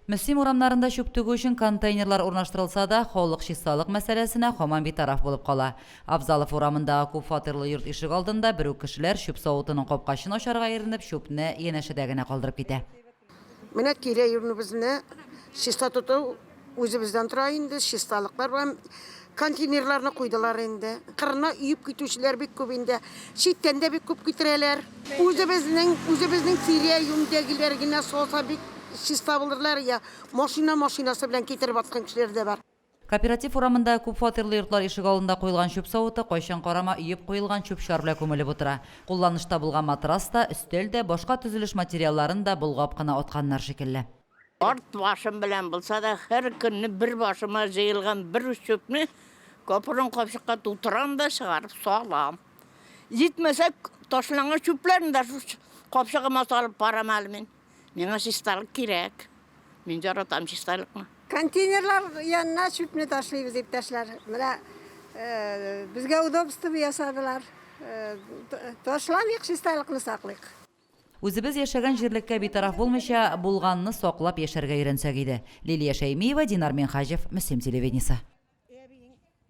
Мөслим урамнарында чүп түгү өчен контейнерлар урнаштырылса да, халык чисталык мәсьәләсенә һаман битараф булып кала. Абзалов урамындагы күп фатирлы йорт ишегалдында бер үк кешеләр чүп савытының капкачын ачарга иренеп, чүпне янәшәдә генә калдырып китә. Менә тирә-юнебезне чиста тоту үзебездән тора инде, чисталыклар белән контейнерларны куйдылар инде. Кырына өеп китүчеләр бик күп инде. Читтән дә бик күп китерәләр. Үзебезнең, үзебезнең тирә-юньдәгеләр генә салса бик чиста булырлар, я машина машинасы белән китереп аткан кешеләр дә бар. Кооператив урамындагы күп фатирлы йортлар ишегалдында куелган чүп савыты кайчан карама өеп куелган чүп-чар белән күмелеп утыра. Кулланышта булган матрас та, өстәл дә, башка төзелеш материалларын да болгап кына атканнар шикелле. Арт башым белән булса да, һәр көнне бер башыма җыелган бер уч чүпне капрон капчыкка тутырам да чыгарып салам. Җитмәсә, ташланган чүпләрне дә шул капчыгыма салып барам әле мин. Миңа чисталык кирәк. Мин яратам чисталыкны. Контейнерлар янына чүпне ташлыйбыз, иптәшләр. Менә безгә удобство ясадылар. Ташламыйк, чисталыкны саклыйк. Үзебез яшәгән җирлеккә битараф булмыйча, булганны саклап яшәргә өйрәнсәк иде. Лилия Шәймиева, Динар Минһаҗев, Мөслим телевидениесе.